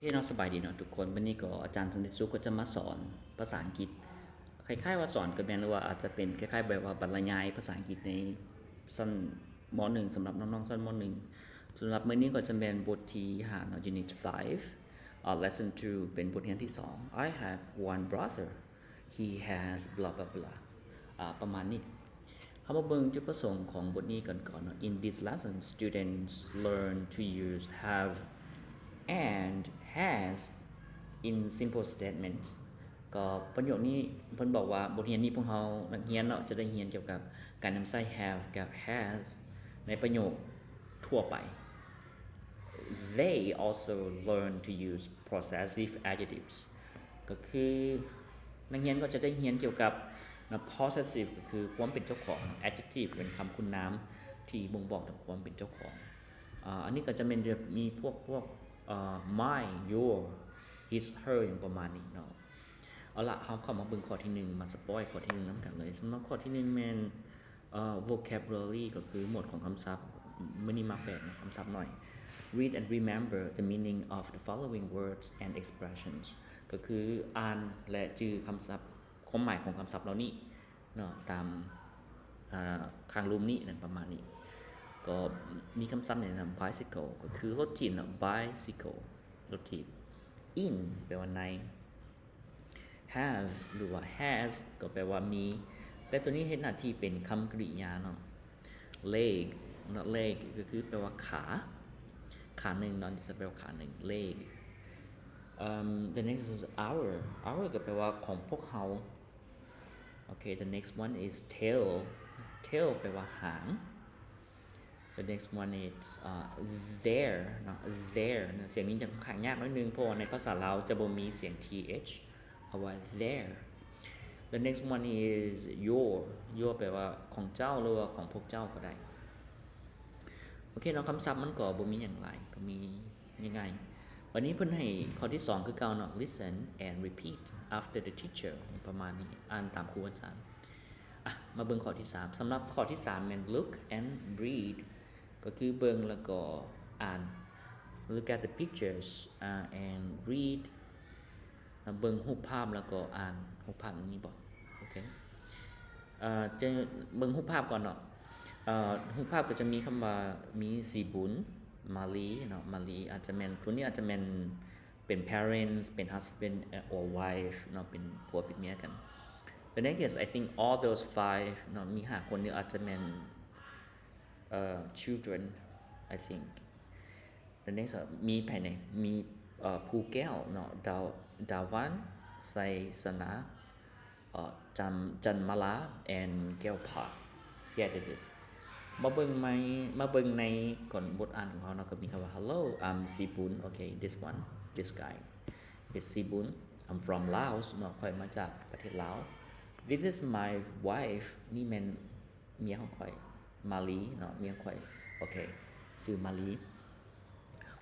ເພເນາະ ສະບາຍດີເນາະທຸກຄົນ. ວັນນີ້ກໍອາຈານສັນຕິສຸກກໍຈະມາສອນພາສາອັງກິດ ຄ້າຍໆວ່າສອນກໍແມ່ນ ຫຼືວ່າອາດຈະເປັນຄ້າຍໆແບບວ່າບັນລະຍາຍພາສາອັງກິດໃນຊັ້ນ ມ.ໜຶ່ງ ສຳລັບນ້ອງໆຊັ້ນ ມ.ໜຶ່ງ. ສຳລັບມື້ນີ້ກໍຈະແມ່ນບົດທີຫ້າເນາະ Unit five, uh, Lesson two ເປັນບົດຮຽນທີສອງ I have one brother, he has blah blah blah ອາ ປະມານນີ້. ເຮົາມາເບິ່ງຈຸດປະສົງຂອງບົດນີ້ກັນກ່ອນເນາະ. In this lesson, students learn to use have and has in simple statements. ກໍປະໂຫຍກນີ້ເພິ່ນບອກວ່າ ບົດຮຽນນີ້ພວກເຮົານັກຮຽນເນາະ ຈະໄດ້ຮຽນກ່ຽວກັບການນຳໃຊ້ have ກັບ has ໃນປະໂຫຍກທົ່ວໄປ. They also learn to use possessive adjectives. ກໍຄືນັກຮຽນກໍຈະໄດ້ຮຽນກ່ຽວກັບນະ possessive ກໍຄືຄວາມເປັນເຈົ້າຂອງ, adjective ເປັນຄຳຄຸນນາມທີ່ບົ່ງບອກເຖິງຄວາມເປັນເຈົ້າຂອງ. ອາ ອັນນີ້ກໍຈະແມ່ນແບບມີພວກ ພວກ ເອີ my, your, his, her ຫຍັງປະມານນີ້ເນາະ. ເອົາລະ ເຮົາເຂົ້າມາເບິ່ງຂໍ້ທີໜຶ່ງ ມາສະປອຍຂໍ້ທີໜຶ່ງນຳກັນເລີຍ. ສຳລັບຂໍ້ທີໜຶ່ງແມ່ນ ເອີ vocabulary ກໍຄືໝວດຂອງຄຳສັບ. ມື້ນີ້ມາແປເນາະ ຄຳສັບໜ້ອຍ. Read and remember the meaning of the following words and expressions. ກໍຄືອ່ານ ແລະ ຈື່ຄຳສັບ ຄວາມໝາຍຂອງຄຳສັບເຫຼົ່ານີ້ເນາະ ຕາມ ອາ ຂ້າງລຸ່ມນີ້ນະ ປະມານນີ້. ກໍມີຄຳສັບແນະນຳ bicycle ກໍຄືລົດຖີບເນາະ bicycle ລົດຖີບ. In ແປວ່າໃນ. Have ຫຼືວ່າ has ກໍແປວ່າມີ ແຕ່ໂຕນີ້ເຮັດໜ້າທີ່ເປັນຄຳກະລິຍາເນາະ. Leg ເນາະ leg ກໍຄືແປວ່າຂາ ຂາໜຶ່ງເນາະ ຈະແປວ່າຂາໜຶ່ງ leg. Um, the next is our. Our ກໍແປວ່າຂອງພວກເຮົາ. Okay, the next one is tail. Tail ແປວ່າຫາງ. The next one is, uh, their ເນາະ their ເນາະ ສຽງນີ້ຈະຂ້ອນຂ້າງຍາກໜ້ອຍໜຶ່ງ ເພາະວ່າໃນພາສາລາວຈະບໍ່ມີສຽງ th ເອົາວ່າ their. The next one is your. Your ແປວ່າຂອງເຈົ້າ ຫຼືວ່າຂອງພວກເຈົ້າກໍໄດ້. ໂອເຄເນາະ ຄຳສັບມັນກໍບໍ່ມີຫຍັງຫຼາຍ ກໍມີງ່າຍໆ. ບັດນີ້ເພິ່ນໃຫ້ຂໍ້ທີສອງຄືເກົ່າເນາະ listen and repeat after the teacher ປະມານນີ້ ອ່ານຕາມຄູອາຈານ. ອ່ະ ມາເບິ່ງຂໍ້ທີສາມ. ສຳລັບຂໍ້ທີສາມແມ່ນ look and read ກໍຄືເບິ່ງແລ້ວກໍອ່ານ. Look at the pictures, uh, and read. ເບິ່ງຮູບພາບແລ້ວກໍອ່ານຮູບພາບ. ນີ້ບໍ່ ໂອເຄ ເອີ ຈະເບິ່ງຮູບພາບກ່ອນເນາະ. ເອີ ຮູບພາບກໍຈະມີຄຳວ່າ ມີສີບຸນ, ມາລີເນາະ ມາລີ ອາດຈະແມ່ນ ຜູ້ນີ້ອາດຈະແມ່ນເປັນ parents ເປັນ husband or wife ເນາະ ເປັນຜົວເປັນເມຍກັນ. The next is, I think, all those five ເນາະ ມີຫ້າຄົນນີ້ ອາດຈະແມ່ນ ເອີ children, I think. The next ມີໃຜແດ່? ມີ ເອີ ພູແກ້ວເນາະ ດາວ ດາວັນ ໄຊຊະນາ ເອີ ຈັນ ຈັນມາລາ and ແກ້ວຜາ. Here it is. ມາເບິ່ງໃໝ່ ມາເບິ່ງໃນກ່ອນບົດອ່ານຂອງເຮົາເນາະ ກໍມີຄຳວ່າ Hello, I'm ສີບຸນ. Okay, this one, this guy is ສີບຸນ. I'm from Laos ເນາະ ຂ້ອຍມາຈາກປະເທດລາວ. This is my wife. ນີ້ແມ່ນເມຍຂອງຂ້ອຍ ມາລີເນາະ ເມຍຂ້ອຍ. ໂອເຄ ຊື່ມາລີ.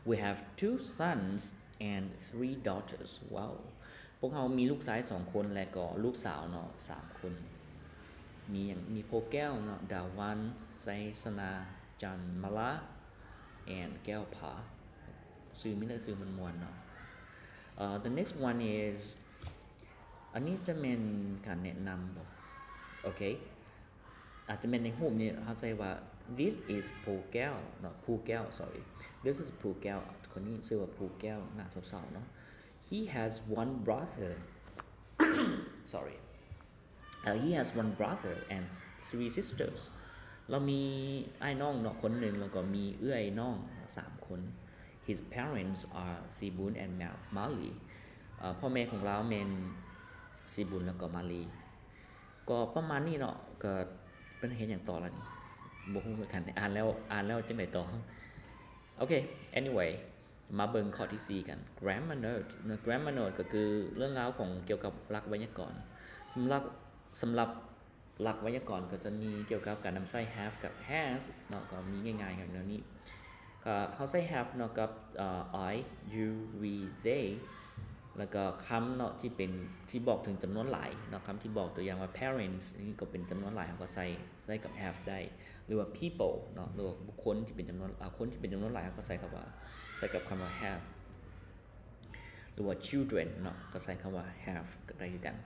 We have two sons and three daughters. Wow. ພວກເຮົາມີລູກຊາຍສອງຄົນ ແລະກໍລູກສາວເນາະ ສາມຄົນ. ມີຫຍັງ? ມີໂພແກ້ວເນາະ ດາວັນ ໄຊຊະນາ ຈັນມາລາ and ແກ້ວຜາ. ຊື່ມີແຕ່ຊື່ມ່ວນໆເນາະ. ເອີ the next one is ອັນນີ້ຈະແມ່ນການແນະນຳບໍ? ໂອເຄ ອາດຈະແມ່ນໃນຮູບນີ້ເຮົາໃສ່ວ່າ this is ພູແກ້ວເນາະ ພູແກ້ວ sorry, this is ພູແກ້ວ. ຄົນນີ້ຊື່ວ່າພູແກ້ວ ໜ້າເສົ້າໆເນາະ. He has one brother. Sorry. Uh, he has one brother and three sisters. ລາວມີອ້າຍນ້ອງເນາະຄົນໜຶ່ງ ແລ້ວກໍມີເອື້ອຍນ້ອງເນາະສາມຄົນ. His parents are ສີບຸນ and Ma-, Mali. ເອີ ພໍ່ແມ່ຂອງລາວແມ່ນສີບຸນ ແລ້ວກໍມາລີ. ກໍປະມານນີ້ເນາະ. ກໍເພິ່ນເຮັດຫຍັງຕໍ່ລະນີ້ ບໍ່ຮູ້ຄືກັນ. ອ່ານແລ້ວ ອ່ານແລ້ວຈັ່ງໃດຕໍ່? ໂອເຄ anyway ມາເບິ່ງຂໍ້ທີສີ່ກັນ grammar note ເນາະ. Grammar note ກໍຄືເລື່ອງລາວຂອງ ກ່ຽວກັບຫຼັກໄວຍາກອນ. ສຳລັບ ສຳລັບຫຼັກໄວຍາກອນກໍຈະມີກ່ຽວກັບການນຳໃຊ້ have ກັບ has ເນາະ ກໍມີງ່າຍໆກັນແນວນີ້. ກໍເຮົາໃຊ້ have ເນາະ ກັບ ເອີ I, you, we, they ແລ້ວກໍຄຳເນາະທີ່ເປັນ ທີ່ບອກເຖິງຈຳນວນຫຼາຍເນາະ ຄຳທີ່ບອກຕົວຢ່າງວ່າ parents ນີ້ກໍເປັນຈຳນວນຫຼາຍ ເຮົາກໍໃຊ້ ໃຊ້ກັບ have ໄດ້ ຫຼືວ່າ people ເນາະ ຫຼືວ່າບຸກຄົນທີ່ເປັນຈຳນວນ ອາ ຄົນທີ່ເປັນຈຳນວນຫຼາຍ ເຮົາກໍໃຊ້ຄຳວ່າ ໃຊ້ກັບຄຳວ່າ have. ຫຼືວ່າ children ເນາະ ກໍໃຊ້ຄຳວ່າ have ກໍໄດ້ຄືກັນ.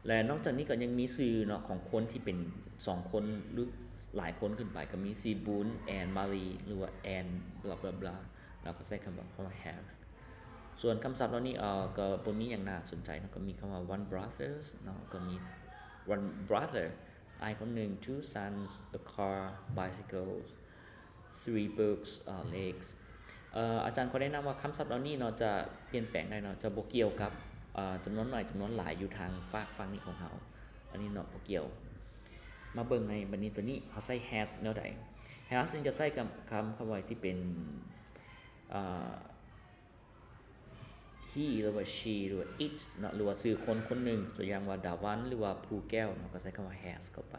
ແລະ ນອກຈາກນີ້ກໍຍັງມີຊື່ເນາະ ຂອງຄົນທີ່ເປັນສອງຄົນ ຫຼື ຫຼາຍຄົນຂຶ້ນໄປ ກໍມີຊື່ Boone and Marie ຫຼືວ່າ and blah blah blah ເຮົາກໍໃຊ້ຄຳວ່າ ຄຳວ່າ have. ສ່ວນຄຳສັບເຫຼົ່ານີ້ ເອີ ກໍບໍ່ມີຫຍັງໜ້າສົນໃຈເນາະ ກໍມີຄຳວ່າ one brothers ເນາະ ກໍມີ one brother ອ້າຍຄົນໜຶ່ງ two sons, a car, bicycles, three books, uh, lakes. ເອີ ອາຈານຂໍແນະນຳວ່າຄຳສັບເຫຼົ່ານີ້ເນາະ ຈະປ່ຽນແປງໄດ້ເນາະ ຈະບໍ່ກ່ຽວກັບ ເອີ ຈຳນວນໜ້ອຍ ຈຳນວນຫຼາຍຢູ່ທາງຟາກຝັ່ງນີ້ຂອງເຮົາ. ອັນນີ້ເນາະ ບໍ່ກ່ຽວ. ມາເບິ່ງໃນບັດນີ້ ຕົວນີ້ເຮົາໃຊ້ has ແນວໃດ? Has ນີ້ຈະໃຊ້ກັບຄຳ ຄຳວ່າທີ່ເປັນ ເອີ he ຫຼືວ່າ she ຫຼືວ່າ it ເນາະ ຫຼືວ່າຊື່ຄົນຄົນໜຶ່ງ ຕົວຢ່າງວ່າ ດາວັນ ຫຼືວ່າ ພູແກ້ວເນາະ ກໍໃຊ້ຄຳວ່າ has ເຂົ້າໄປ.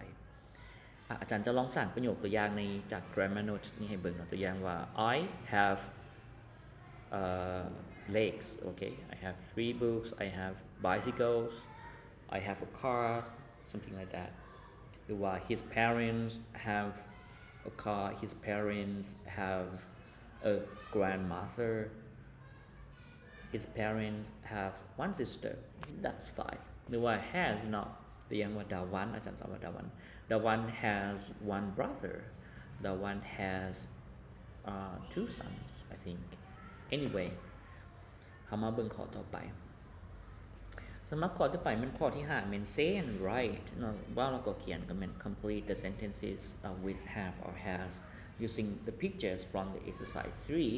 ອາ ອາຈານຈະລອງສ້າງປະໂຫຍກຕົວຢ່າງໃນ ຈາກ Grammar Notes ນີ້ໃຫ້ເບິ່ງເນາະ ຕົວຢ່າງວ່າ I have, uh, lakes, okay? I have three books, I have bicycles, I have a car, something like that. ຫຼືວ່າ his parents have a car, his parents have a grandmother, his parents have one sister. That's fine. ຫຼືວ່າ has ເນາະ ຕົວຢ່າງວ່າ ດາວັນ ອາຈານສອນວ່າ ດາວັນ ດາວັນ has one brother. ດາວັນ has, uh, two sons, I think. Anyway, ເຮົາມາເບິ່ງຂໍ້ຕໍ່ໄປ. ສຳລັບຂໍ້ຕໍ່ໄປແມ່ນຂໍ້ທີຫ້າ ແມ່ນ say and write ເນາະ ເວົ້າແລ້ວກໍຂຽນ ກໍແມ່ນ complete the sentences, uh, with have or has using the pictures from the exercise three.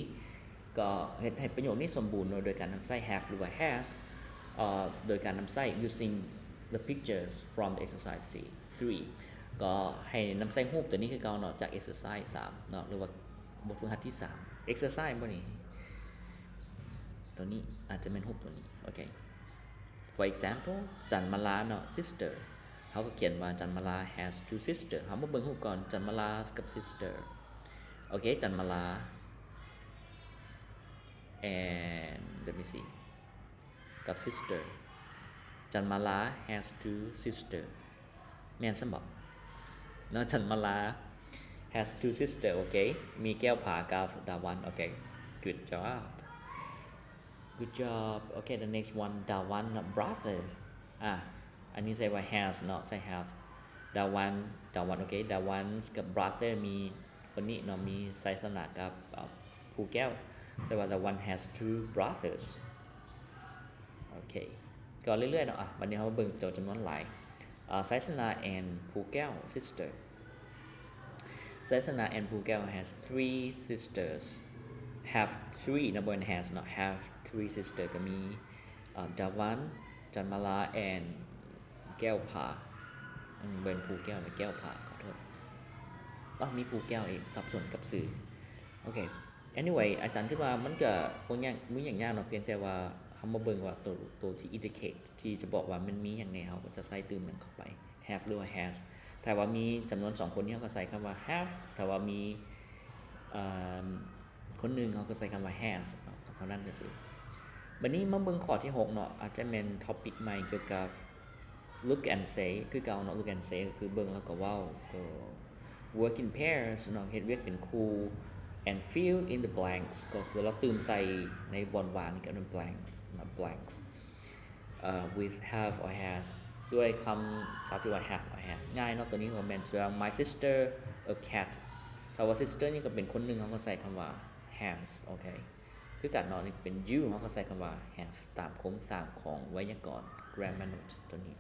ກໍເຮັດໃຫ້ປະໂຫຍກນີ້ສົມບູນເນາະ ໂດຍການນຳໃຊ້ have ຫຼືວ່າ has, uh, ໂດຍການນຳໃຊ້ using the pictures from the exercise three. ກໍໃຫ້ນຳໃຊ້ຮູບຕົວນີ້ຄືເກົ່າເນາະ ຈາກ exercise ສາມເນາະ ຫຼືວ່າບົດຝຶກຫັດທີສາມ. Exercise ບໍ່ນີ້? ຕົວນີ້ອາດຈະແມ່ນຮູບຕົວນີ້. Okay. For example, ຈັນມາລາເນາະ sister. ເຮົາກໍຂຽນວ່າ ຈັນມາລາ has two sister. ເຮົາມາເບິ່ງຮູບກ່ອນ ຈັນມາລາກັບ sister. Okay, ຈັນມາລາ and let me see. ກັບ sister. ຈັນມາລາ has two sister. ແມ່ນຊັ້ນບໍ່? ເນາະ ຈັນມາລາ has two sister. Okay. ມີແກ້ວຜາກັບ ດາວັນ. Okay. Good job. Good job. Okay, the next one, ດາວັນ brother. ອ່າ ອັນນີ້ໃສ່ວ່າ has ເນາະ ໃສ່ has. ດາວັນ ດາວັນ okay. ດາວັນກັບ brother ມີ ຄົນນີ້ເນາະ ມີໄຊຊະນະກັບ ເອີ ພູແກ້ວ. ແຕ່ວ່າ the one has two brothers. ໂອເຄ ກໍເລື້ອຍໆເນາະ. ອາ ບັດນີ້ເຮົາມາເບິ່ງຕົວຈຳນວນຫຼາຍ. ອາ ໄຊຊະນະ and ພູແກ້ວ sister. ໄຊຊະນະ and ພູແກ້ວ has three sisters. Have three ເນາະ ບໍ່ແມ່ນ has ເນາະ. Have three sister ກໍມີ ອາ ດາວັນ ຈັນມາລາ and ແກ້ວຜາ. ອືມ ບໍ່ແມ່ນພູແກ້ວນະ ແກ້ວຜາ ຂໍໂທດ. ເອົ້າ ມີພູແກ້ວອີກ ສັບສົນກັບຊື່. ໂອເຄ anyway ອາຈານຄິດວ່າມັນກະບໍ່ຍາກ ບໍ່ຫຍັງຍາກເນາະ ພຽງແຕ່ວ່າເຮົາມາເບິ່ງວ່າໂຕ ໂຕທີ່ indicate ທີ່ຈະບອກວ່າມັນມີຫຍັງແດ່ ເຮົາກໍຈະໃສ່ຕື່ມຫຍັງເຂົ້າໄປ have ຫຼືວ່າ has. ຖ້າວ່າມີຈຳນວນສອງຄົນນີ້ ເຮົາກໍໃສ່ຄຳວ່າ have. ຖ້າວ່າມີ ເອີ່ມ ຄົນໜຶ່ງ ເຮົາກໍໃສ່ຄຳວ່າ has ເນາະ ເທົ່ານັ້ນຊື່ໆ. ບັດນີ້ມາເບິ່ງຂໍ້ທີຫົກເນາະ ອາດຈະແມ່ນ topic ໃໝ່ກ່ຽວກັບ look and say ຄືເກົ່າເນາະ. Look and say ກໍຄືເບິ່ງແລ້ວກໍເວົ້າ ກໍ work in pairs ເນາະ ເຮັດວຽກເປັນຄູ່ and fill in the blanks ກໍຄືເຮົາຕື່ມໃສ່ໃນບ່ອນວ່າງກັບ blanks ເນາະ blanks. ເອີ່ with have or has ດ້ວຍຄຳສັບທີ່ວ່າ have or has ງ່າຍເນາະ. ຕົວນີ້ກໍແມ່ນວ່າ my sister a cat. ຖ້າວ່າ sister ນີ້ກໍເປັນຄົນໜຶ່ງ ເຮົາກໍໃສ່ຄຳວ່າ has. ໂອເຄ ຄືກັນເນາະ. ນີ້ເປັນ you ເຮົາກໍໃສ່ຄຳວ່າ have ຕາມໂຄງສ້າງຂອງໄວຍາກອນ grammar note ຕົວນີ້.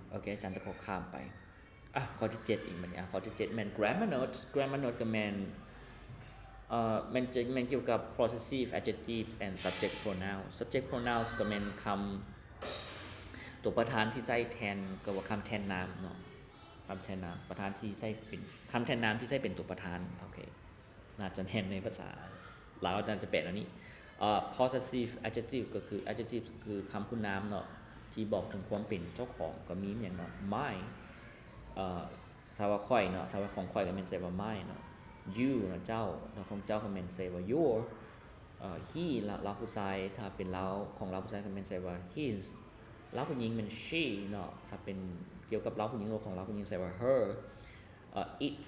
ໂອເຄ ອາຈານຈະຂໍຂ້າມໄປ. ອ່ະ ຂໍ້ທີເຈັດອີກບັດນີ້. ອ່ະ ຂໍ້ທີເຈັດແມ່ນ grammar note. Grammar note ກໍແມ່ນ ເອີ່ ແມ່ນຈະ ແມ່ນກ່ຽວກັບ possessive adjectives and subject pronouns. Subject pronouns ກໍແມ່ນຄຳຕົວປະທານທີ່ໃຊ້ແທນ ກໍວ່າຄຳແທນນາມເນາະ ຄຳແທນນາມ ປະທານທີ່ໃຊ້ເປັນ ຄຳແທນນາມທີ່ໃຊ້ເປັນຕົວປະທານ. ໂອເຄ ໜ້າຈະແມ່ນໃນພາສາລາວ ໜ້າຈະແປແນວນີ້. ເອີ່ possessive adjective ກໍຄື adjective ກໍຄືຄຳຄຸນນາມເນາະ ທີ່ບອກເຖິງຄວາມເປັນເຈົ້າຂອງ. ກໍມີຫຍັງເນາະ my ເອີ່ ຖ້າວ່າຂ້ອຍເນາະ ຖ້າວ່າຂອງຂ້ອຍກໍແມ່ນໃສ່ວ່າ my ເນາະ. you ເນາະ ເຈົ້າ. ແລ້ວຂອງເຈົ້າກໍແມ່ນໃສ່ວ່າ your. ເອີ່ he ລາວ ລາວຜູ້ຊາຍ ຖ້າເປັນລາວ ຂອງລາວຜູ້ຊາຍກໍແມ່ນໃສ່ວ່າ his. ລາວຜູ້ຍິງແມ່ນ she ເນາະ. ຖ້າເປັນກ່ຽວກັບລາວຜູ້ຍິງ ຂອງລາວຜູ້ຍິງໃສ່ວ່າ her. ເອີ່ it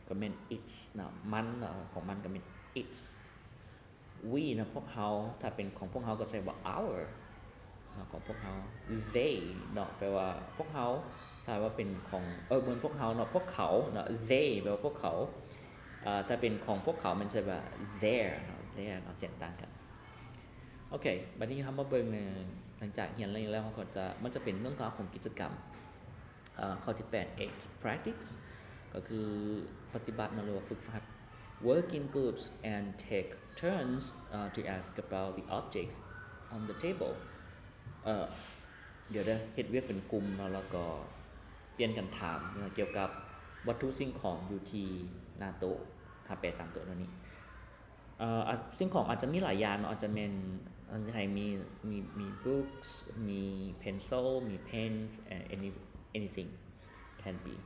ກໍແມ່ນ its ເນາະ ມັນເນາະ ຂອງມັນກໍແມ່ນ its. we ເນາະ ພວກເຮົາ. ຖ້າເປັນຂອງພວກເຮົາກໍໃຊ້ວ່າ our ເນາະ ຂອງພວກເຮົາ. they ເນາະ ແປວ່າພວກເຮົາ. ຖ້າວ່າເປັນຂອງ ເອີ ເໝືອນພວກເຮົາເນາະ ພວກເຂົາເນາະ they ແປວ່າພວກເຂົາ. ເອີ ຖ້າເປັນຂອງພວກເຂົາແມ່ນໃຊ້ວ່າ their ເນາະ their ເນາະ ສຽງຕ່າງກັນ. ໂອເຄ ບັດນີ້ເຮົາມາເບິ່ງ ຫຼັງຈາກຮຽນແລ້ວ ເຮົາກໍຈະ ມັນຈະເປັນເລື່ອງລາວຂອງກິດຈະກຳ. ເອີ ຂໍ້ທີແປດ eight practice ກໍຄືປະຕິບັດເນາະ ຫຼືວ່າຝຶກຫັດ. work in groups and take turns, uh, to ask about the objects on the table. ເອີ ດຽວເດີ ເຮັດວຽກເປັນກຸ່ມເນາະ ແລ້ວກໍປ່ຽນກັນຖາມກ່ຽວກັບວັດຖຸສິ່ງຂອງຢູ່ທີ່ໜ້າໂຕະ. ຖ້າແປຕາມໂຕະແນວນີ້ ເອີ ສິ່ງຂອງອາດຈະມີຫຼາຍຢ່າງເນາະ ອາດຈະແມ່ນ ອາດຈະໃຫ້ມີ ມີ ມີ books ມີ pencil ມີ pens and any anything can be.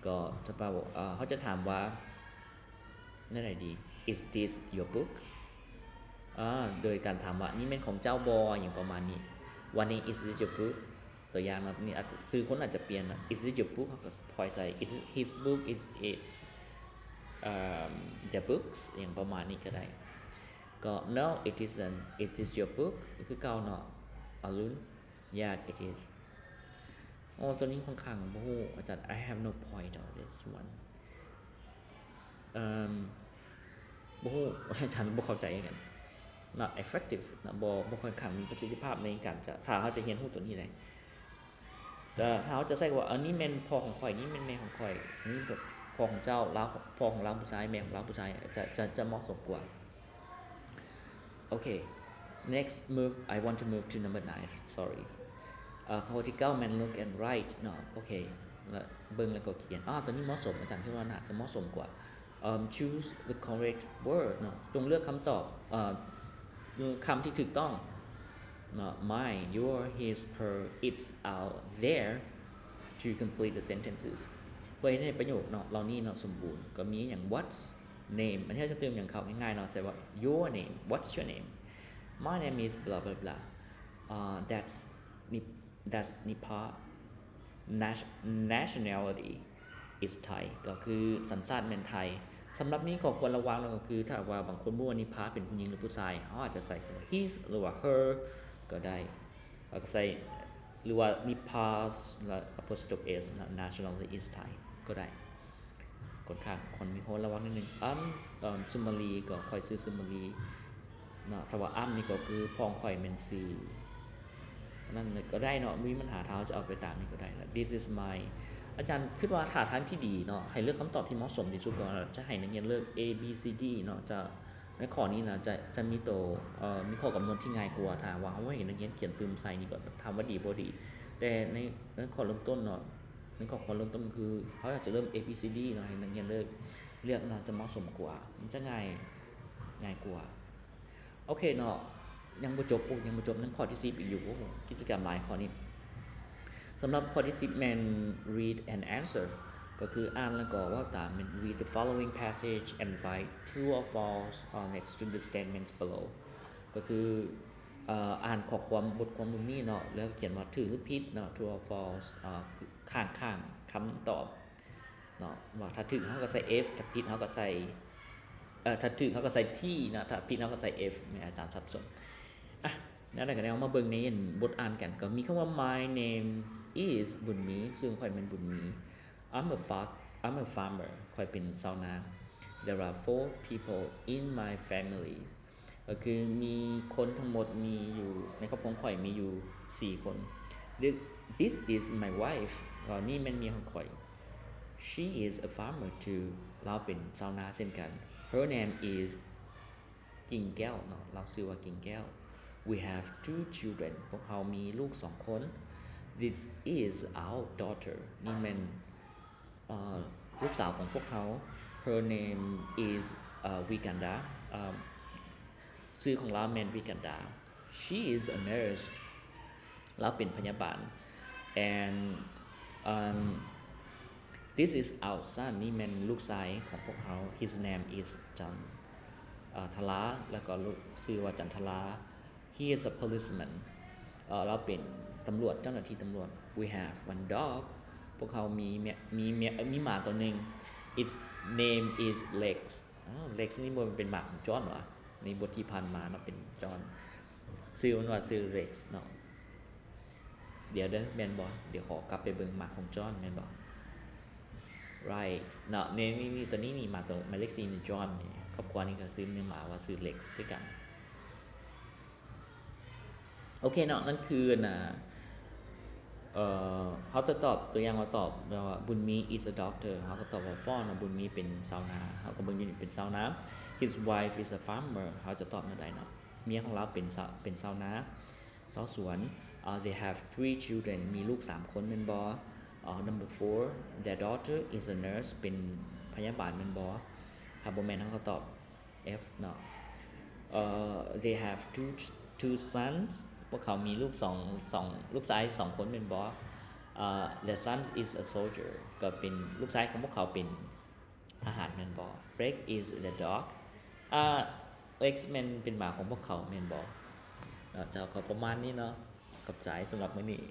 ກໍຈະ ເຮົາຈະຖາມວ່າແນວໃດດີ? Is this your book? ອາ ໂດຍການຖາມວ່າ ນີ້ແມ່ນຂອງເຈົ້າບໍ່? ຫຍັງປະມານນີ້. ວ່ານີ້ Is this your book? ຕົວຢ່າງເນາະ ນີ້ອາດຈະ ຊື່ຄົນອາດຈະປ່ຽນນະ Is it your book? ເຮົາກໍພອຍໃສ່ Is it his book? Is it, um, their books? ຫຍັງປະມານນີ້ກໍໄດ້. ກໍ No, it isn't. Is this your book? ຄືເກົ່າເນາະ ອາລຸນ. Yes, it is. ໂອ້ ຕົວນີ້ຂ້ອນຂ້າງບໍ່ຮູ້ ອາຈານ. I have no point on this one. ເອີ່ມ ບໍ່ຮູ້ ອາຈານບໍ່ເຂົ້າໃຈຄືກັນ. Not effective ນະ ບໍ່ ບໍ່ຄ່ອນຂ້າງມີປະສິດທິພາບໃນການຈະ ຖ້າເຮົາຈະຮຽນຮູ້ຕົວນີ້ໄດ້. ແຕ່ຖ້າເຮົາຈະໃຊ້ຄຳວ່າ ອັນນີ້ແມ່ນພໍ່ຂອງຂ້ອຍ ນີ້ແມ່ນແມ່ຂອງຂ້ອຍ ນີ້ພໍ່ຂອງເຈົ້າ ລາວ ພໍ່ຂອງລາວຜູ້ຊາຍ ແມ່ຂອງລາວຜູ້ຊາຍ ຈະ ຈະ ຈະເໝາະສົມກວ່າ. ໂອເຄ next move, I want to move to number nine. Sorry. ເອີ ຂໍ້ທີເກົ້າແມ່ນ look and write ເນາະ. ໂອເຄ ເບິ່ງແລ້ວກໍຂຽນ. ອາ ຕົວນີ້ເໝາະສົມ ອາຈານຄິດວ່າໜ້າຈະເໝາະສົມກວ່າ. Um, choose the correct word ເນາະ ຈົ່ງເລືອກຄຳຕອບ ເອີ ຄຳທີ່ຖືກຕ້ອງເນາະ. My, your, his, her, its, our, their to complete the sentences. ເພື່ອເຮັດໃຫ້ປະໂຫຍກເນາະ ເຫຼົ່ານີ້ເນາະ ສົມບູນ. ກໍມີຫຍັງ what's name ອັນນີ້ເຮົາຈະຕື່ມຫຍັງເຂົ້າ ງ່າຍໆເນາະ ໃສ່ວ່າ your name, what's your name? My name is blah blah blah. Uh, that's Nip- that's Nipa. Nat- nationality is Thai ກໍຄືສັນຊາດແມ່ນໄທ. ສຳລັບນີ້ຂໍ້ຄວນລະວັງເນາະ ກໍຄືຖ້າຫາກວ່າບາງຄົນຮູ້ວ່າ Nipa ເປັນຜູ້ຍິງ ຫຼື ຜູ້ຊາຍ ເຮົາອາດຈະໃສ່ຄຳວ່າ his ຫຼືວ່າ her ກໍໄດ້ ແລ້ວກໍໃສ່ ຫຼືວ່າ Nipa's ແລ້ວ apostrophe s ນະ nationality is Thai ກໍໄດ້. ຂ້ອນຂ້າງ ຄວນມີຄວນລະວັງນິດໜຶ່ງ. I'm, um, Sumali ກໍຂ້ອຍຊື່ Sumali ເນາະ. ຖ້າວ່າ I'm ນີ້ກໍຄືພໍ່ຂອງຂ້ອຍແມ່ນຊື່ນັ້ນກໍໄດ້ເນາະ ບໍ່ມີບັນຫາ. ຖ້າເຮົາຈະເອົາໄປຕາມນີ້ກໍໄດ້. ແລ້ວ this is my ອາຈານຄິດວ່າທ່າທາງທີ່ດີເນາະ ໃຫ້ເລືອກຄຳຕອບທີ່ເໝາະສົມທີ່ສຸດ ກໍຈະໃຫ້ນັກຮຽນເລືອກ A B C D ເນາະ. ຈະ ໃນຂໍ້ນີ້ນະ ຈະ ຈະມີໂຕ ເອີ ມີຂໍ້ກຳນົດທີ່ງ່າຍກວ່າ. ຖ້າວ່າເຮົາໃຫ້ນັກຮຽນຂຽນຕື່ມໃສ່ນີ້ ກໍຖາມວ່າດີບໍ່ດີ? ແຕ່ໃນ ໃນຂໍ້ເລີ່ມຕົ້ນເນາະ ໃນຂໍ້ຄວນເລີ່ມຕົ້ນຄືເຮົາອາດຈະເລີ່ມ A B C D ເນາະ ໃຫ້ນັກຮຽນເລືອກ ເລືອກເນາະ ຈະເໝາະສົມກວ່າ ມັນຈະງ່າຍ ງ່າຍກວ່າ. ໂອເຄເນາະ ຍັງບໍ່ຈົບ ໂອ້ ຍັງບໍ່ຈົບ ຍັງຂໍ້ທີສິບອີກຢູ່. ໂອ້ ກິດຈະກຳຫຼາຍຂໍ້ນີ້. ສຳລັບຂໍ້ທີສິບແມ່ນ read and answer ກໍຄືອ່ານແລ້ວກໍເວົ້າຕາມ. ແມ່ນ read the following passage and write true or false, uh, next to the statements below. ກໍຄື ເອີ ອ່ານຂໍ້ຄວາມ ບົດຄວາມລຸ່ມນີ້ເນາະ ແລ້ວຂຽນວ່າຖືກ ຫຼື ຜິດເນາະ true or false ເອີ ຂ້າງໆຄຳຕອບເນາະ ວ່າຖ້າຖືກເຮົາກໍໃສ່ F ຖ້າຜິດເຮົາກໍໃສ່ ເອີ ຖ້າຖືກເຮົາກໍໃສ່ T ເນາະ ຖ້າຜິດເຮົາກໍໃສ່ F. ແມ່ນອາຈານສັບສົນ. ອ່ະ ແນວໃດກໍແນວ ມາເບິ່ງໃນບົດອ່ານກັນ. ກໍມີຄຳວ່າ My name is ບຸນມີ ຊື່ຂອງຂ້ອຍແມ່ນບຸນມີ. I'm a fa- I'm a farmer ຂ້ອຍເປັນຊາວນາ. There are four people in my family ກໍຄືມີຄົນທັງໝົດມີຢູ່ ໃນຄອບຄົວຂອງຂ້ອຍມີຢູ່ສີ່ຄົນ. Thi- this is my wife ກໍນີ້ແມ່ນເມຍຂອງຂ້ອຍ. She is a farmer too ລາວເປັນຊາວນາເຊັ່ນກັນ. Her name is ກິ່ງແກ້ວເນາະ ລາວຊື່ວ່າກິ່ງແກ້ວ. We have two children ພວກເຮົາມີລູກສອງຄົນ. This is our daughter ນີ້ແມ່ນ ເອີ ລູກສາວຂອງພວກເຮົາ. Her name is, uh, Viganda. ເອີ ຊື່ຂອງລາວແມ່ນ Viganda. She is a nurse. ລາວເປັນພະຍາບານ. And, um, this is our son. ນີ້ແມ່ນລູກຊາຍຂອງພວກເຮົາ. His name is ຈັນ ເອີ ທະລາ ແລ້ວກໍລູກຊື່ວ່າຈັນທະລາ. He is a policeman. ເອີ ລາວເປັນຕຳຫຼວດ ເຈົ້າໜ້າທີ່ຕຳຫຼວດ. We have one dog. ພວກເຮົາມີແມ- ມີແມ- ມີໝາຕົວໜຶ່ງ. Its name is Lex. ອ້າວ Lex ນີ້ບໍ່ແມ່ນເປັນໝາຂອງຈອນຫວາ? ໃນບົດທີ່ຜ່ານມາເນາະ ເປັນຈອນ ຊື່ມັນວ່າຊື່ເລັກເນາະ. ດຽວເດີ ແມ່ນບໍ່? ດຽວຂໍກັບໄປເບິ່ງໝາຂອງຈອນ ແມ່ນບໍ່? ໄຣເນາະ ນີ້ ນີ້ ນີ້ ຕົວນີ້ນີ້ ໝາຕົວໝາຍເລກສີ່ນີ້ ຈອນນີ້ ຄອບຄົວນີ້ກໍຊື່ເປັນໝາວ່າຊື່ເລັກຄືກັນ. ໂອເຄເນາະ ນັ້ນຄືອັນນ່າ ເອີ ເຮົາຈະຕອບ ຕົວຢ່າງວ່າຕອບແບບວ່າ ບຸນມີ is a doctor ເຮົາກໍຕອບວ່າ ຟ້ອນ ເນາະ ບຸນມີເປັນຊາວນາ ເຮົາກໍເບິ່ງຢູ່ນີ້ເປັນຊາວນາ. His wife is a farmer ເຮົາຈະຕອບແນວໃດເນາະ? ເມຍຂອງລາວເປັນຊາວ ເປັນຊາວນາ ຊາວສວນ. ເອີ They have three children ມີລູກສາມຄົນແມ່ນບໍ່? ເອີ Number four, their daughter is a nurse ເປັນພະຍາບານແມ່ນບໍ່? ຖ້າບໍ່ແມ່ນ ເຮົາກໍຕອບ F ເນາະ. ເອີ They have two two sons ພວກເຂົາມີລູກສອງ ສອງ ລູກຊາຍສອງຄົນແມ່ນບໍ່? ເອີ Their son is a soldier ກໍເປັນ ລູກຊາຍຂອງພວກເຂົາເປັນທະຫານແມ່ນບໍ່? Rex is the dog. ອາ Rex ແມ່ນເປັນໝາຂອງພວກເຂົາແມ່ນບໍ່? ເນາະ ເຈົ້າ ກໍປະມານນີ້ເນາະ. ຂອບໃຈສຳລັບມື້ນີ້.